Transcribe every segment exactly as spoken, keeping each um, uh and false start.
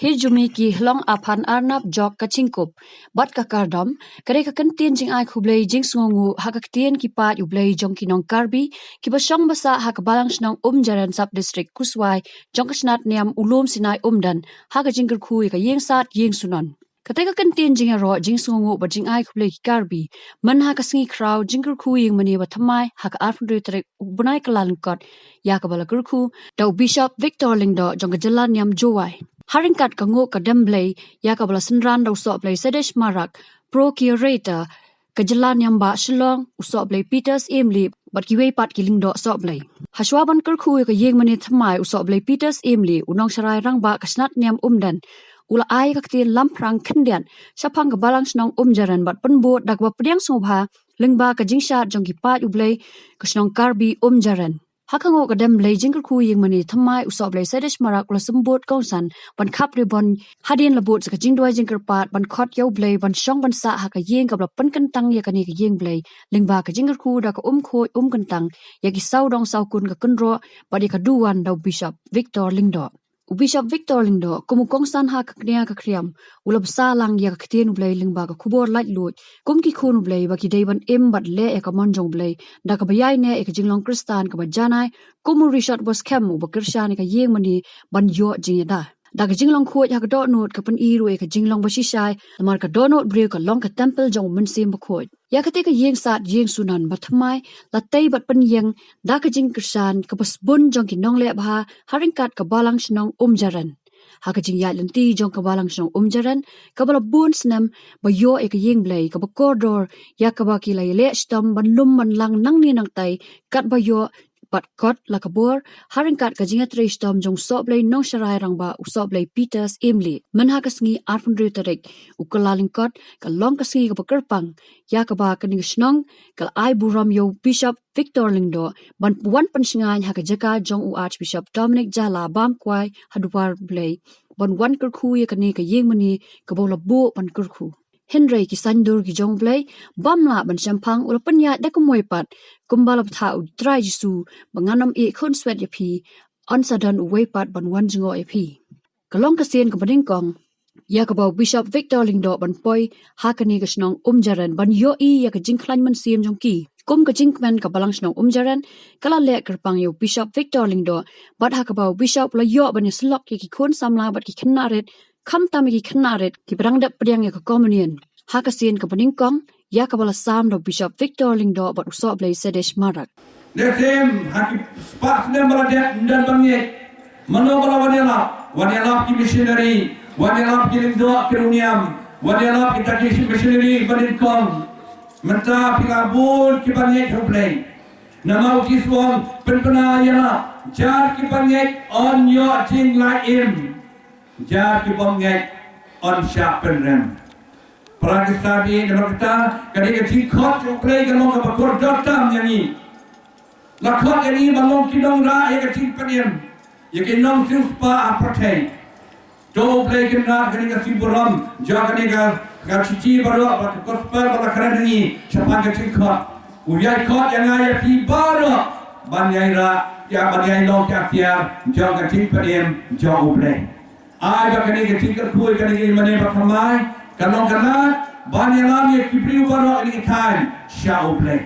Ki jumi ki hlong aphan arnap jok ka jingkup bad ka kardom, ka dei ka kyntien jingai khublei jingsngewnguh ha ka ktien ki paid U Blei jong ki nong Karbi kiba shong basa ha ka Balang Shnong Umjaren, Sub District Kuswai, jong ka shnat niam U Lum Sinai Umden, ha ka jingkyrkhu ïa ka ïing sad ïing sunon. Kata ka kyntien jingïaroh jingsngewnguh bad jingai khublei ki Karbi mynha ka sngi khraw jingkyrkhu ïing mane ba thymmai ha ka arphew tarik u bnai Kyllalyngkot, ïa kaba la kyrkhu da u Bishop Victor Lyngdoh jong ka jylla niam Jowai, ha ryngkat ka nguh ka dem Blei ïa kaba la synran da u Sohblei Sedesh Marak, Procurator ka jylla niam Bah Shillong, u Sohblei Peters Emley bad kiwei pat ki lyngdoh sohblei. Hashwa ban kyrkhu ïa ka ïing mane thymmai, u Sohblei Peters Emley, u nongsharai rangbah ka shnat niam Umden, u la ai ka ktien lamphrang khyndiat shaphang ka Balang Shnong Umjaren bad pynbud da kaba pdiang sngewbha lyngba ka jingshad jong ki paid U Blei ka shnong Karbi Umjaren. Ha ka nguh ka dem Blei jingkyrkhu ïing mane thymmai, u Sohblei Sedesh Marak u la symbood kongsan ban khap ribbon hadien la bud sa ka jingduwai jingkyrpad ban khot ïa U Blei ban shong ban sah ha ka ïing kaba la pynkyntang ïa kane ka ïing Blei lyngba ka jingkyrkhu da ka um khuid um kyntang ïa ki sawdong sawkun ka kynroh bad ïa ka duwan da u Bishop Victor Lyngdoh. U Bishop Victor Lyngdoh, kum u kongsan ha ka kñia ka khriam, u la bsa lang ïa ka ktien U Blei lyngba ka khubor laitluid kum ki khun U Blei ba ki dei ban im bad leh ïa ka mon jong U Blei da kaba ïaineh ïa ka jinglong Khristan kaba janai, kum u Richard Boschem uba kyrshan ïa ka ïing mane ban ïoh jingïada. Da ka jinglong khuid ha ka dohnud ka pyni ruh ïa ka jinglong ba shai, namar ka dohnud briew ka long ka templ jong u Mynsiem Bakhuid. Ïa kata ka ïing sad ïing sunon ba thymmai la tei bad pynïeng da ka jingkyrshan kaba sbun jong ki nongleh bha ha ryngkat ka Balang Shnong Umjaren. Ha ka jingïaid lynti jong ka Balang Shnong Umjaren kaba la bun snem ba ïoh ïa ka ïing Blei kaba kordor, ïa kaba ki la ïaleh shitom ban lum ban lang nangne nangtai katba ïoh bad kot la ka bor, ha ryngkat ka jingïatrei shitom jong u Sohblei nongsharai rangbah u Sohblei Peters Emley. Mynha ka sngi arphew tarik u Kyllalyngkot ka long ka sngi kaba kyrpang, ïa kaba kane ka shnong ka la ai burom ïa u Bishop Victor Lyngdoh ban wan pynshngaiñ ha ka jaka jong u Archbishop Dominic Jala Bamkwai ha Dwar Blei ban wan kyrkhu ïa kane ka ïing mane kaba u la buh ban kyrkhu. Hynrei ki saiñdur ki jong U Blei bym lah ban shemphang, u la pynïaid da kumwei pat, kumba la bthah u Trai Jisu ba ngan ym ïeh khunswet ïa phi, yn sa don uwei pat ban wan jngoh ïa phi. Ka long ka sien kaba nyngkong ïa kaba u Bishop Victor Lyngdoh ban poi ha kane ka shnong Umjaren ban ïohi ïa ka jingkhlaiñ mynsiem jong ki. Kum ka jingkmen ka Balang Shnong Umjaren ka la leh kyrpang ïa u Bishop Victor Lyngdoh, bad ha kaba u Bishop la ïoh ban ïasyllok ïa ki khun samla bad ki khynnah rit, khamtam ïa ki khynnah rit kiba dang dep pdiang ïa ka communion. Ha ka sien kaba nyngkong ïa kaba la sam da u Bishop Victor Lyngdoh bad u Sohblei Sedesh Marak. Lehse ha ki spah snem ba la dep, ym don ban ngeit. Mano ba la wan ïalap? Wan ïalap ki missionary, wan ïalap ki lyngdoh ki riewniam, wan ïalap kita ki missionary ba nyngkong. Mynta phi la bun kiba ngeit ha U Blei. Namar u Jisu u ong, pynbna ïalap, jar kiba ngeit yn ïoh jinglait im, jar kibym ngeit yn shah pynrem. Para Khristan, namar kata ka dei ka jingkhot jong U Blei ka long kaba kordor tam ïa ngi. La khot ïa ngi ban long ki nongrah ïa ka jingpynim, ïa ki nongsiewspah ha pyrthei. To U Blei kynrad kane ka sngi burom jong kane ka, ka shithi baroh, ba ka gospel ba la kren ha ngi shaphang ka jingkhot. U ïai khot ïa nga ïa phi baroh ban ïai rah, ïa ban ïai long ki atiar jong ka jingpynim jong U Blei. Ai ba kane ka jingkyrkhu ïa kane ka ïing mane ba thymmai kan long ka lad ban ïalam ïa ki briew baroh ha kane ka thaiñ sha U Blei.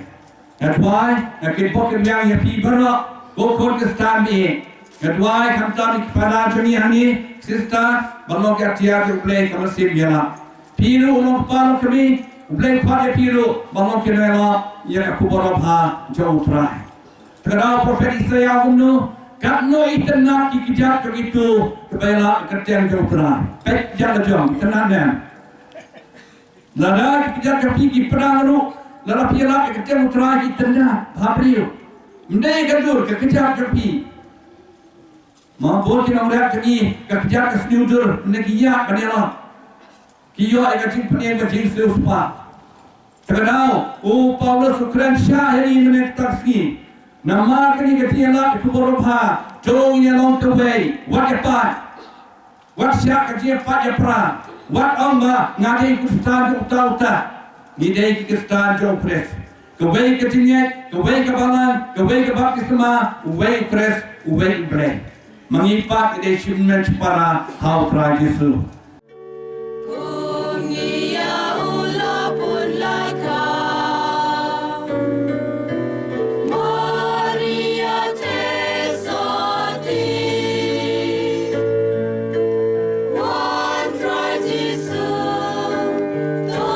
Nga duwai, nga kyrpad kyrpang ïa phi baroh, ko khun Khristan, nga duwai khamtam ïa ki para jong ngi hangne, sister, ban long ki atiar jong U Blei, ka mynsiem ïalap. Phi ruh long kpa long kmie, U Blei phah ïa phi ruh ban long ki nonglap ïa ka khubor babha jong U Trai. Te ka dei u prophet Isaiah u ong kumno, katno itynnad ki kjat jong kito kiba ïalap ïa ka kyrteng jong U Trai. Peit ïa ka jong, itynnad ne em? Lada ki kjat jong phi ki pdang ruh, lada phi ïalap ïa ka kyrteng U Trai, ki itynnad bha briew. Ym dei ka dur ka kjat jong phi. Ma bun ki nongrep jong ngi, ka kjat ka sniewdur, ne ki ïap ban ïalap. Ki ïoh ïa ka jingpynim ka jingsiewspah. Te ka dei u Paulus u kren shai ïa ngi mynne ka sngi. Namar kane ka jingïalap ïa ka khubor babha, to ngin ïa long kawei, wat ïa pat. Wat shah ka jingïapait ïapra. Wat ong ba nga dei Khristan jong uta uta. Ngi dei ki Khristan jong U Khrist. Kawei ka jingngeit, kawei ka balang, kawei ka baptisma, uwei U Khrist, uwei U Blei. Ma ngi pat ki dei shipara ha u Trai Jisu. Kum ngi ïa u la pun la kha, Maria te soti. Wan Trai Jisu, to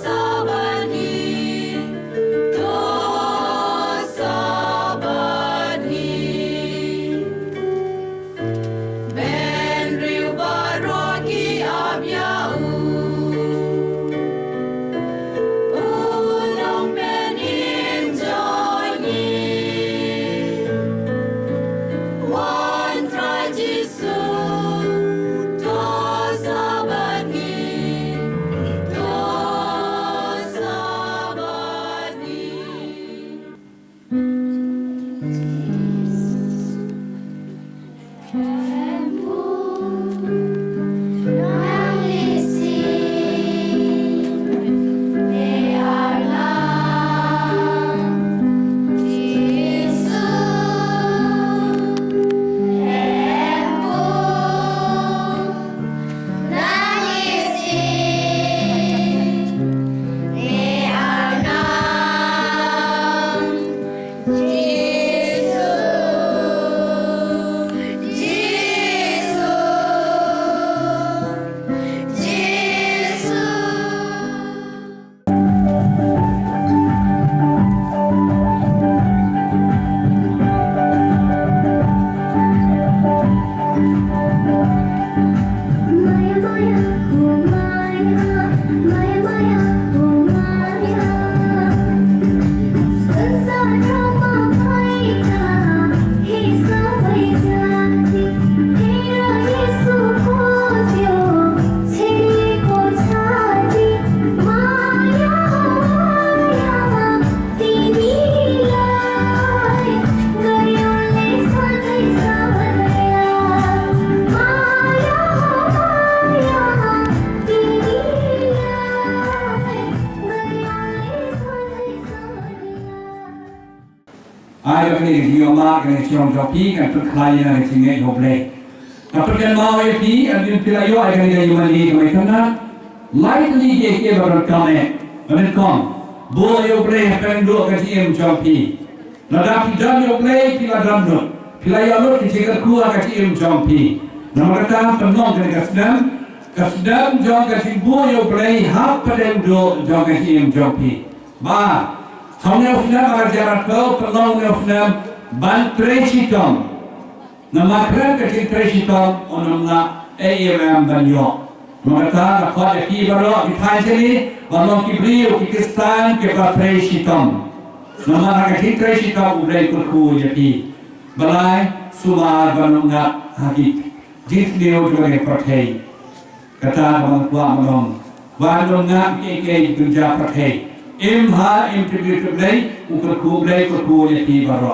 sa bad ngi, to sa bad ngi. Bynriew baroh ki ap ïa u. U Nongpynim jong ngi. Wan Trai Jisu, to sa bad ngi, to sa bad ngi. Ai ba kane ka jingïoh ma kane ka shnong jong phi kan pynkhlaiñ ïa ka jingngeit ha U Blei. Ka pynkynmaw ïa phi, hadien phi la ïoh ïa kane ka ïingmane ka mai thymmai. Lai tylli ki ei ki ei ba donkam eh, ba donkam. Buh ïa U Blei hapdeng duh ka jingim jong phi. Lada phi don ïa U Blei phi la don lut. Phi la ïoh lut ka jingkyrkhu ha ka jingim jong phi. Namar kata pynlong kane ka snem, ka snem jong ka jingbuh ïa U Blei hapdeng duh jong ka jingim jong phi. Ba, ha une u snem ar hajar arphew pynlong une u snem ban trei shitom. Namar khlem ka jingtrei shitom, ym lah ei ei ruh ban ïoh. Namar kata nga khot ïa phi baroh ki thaiñ shane ban long ki briew ki Khristan kiba trei shitom. Namar ha ka jingtrei shitom U Blei u kyrkhu ïa phi. Balei? Sumar ban ym ngat ha ki jingsniew jong ka pyrthei. Kata ka ban kwah ban long, ban ym ngat kiei kiei jong ka pyrthei. Im ha, im tip ïa U Blei, u kyrkhu U Blei u kyrkhu ïa phi baroh.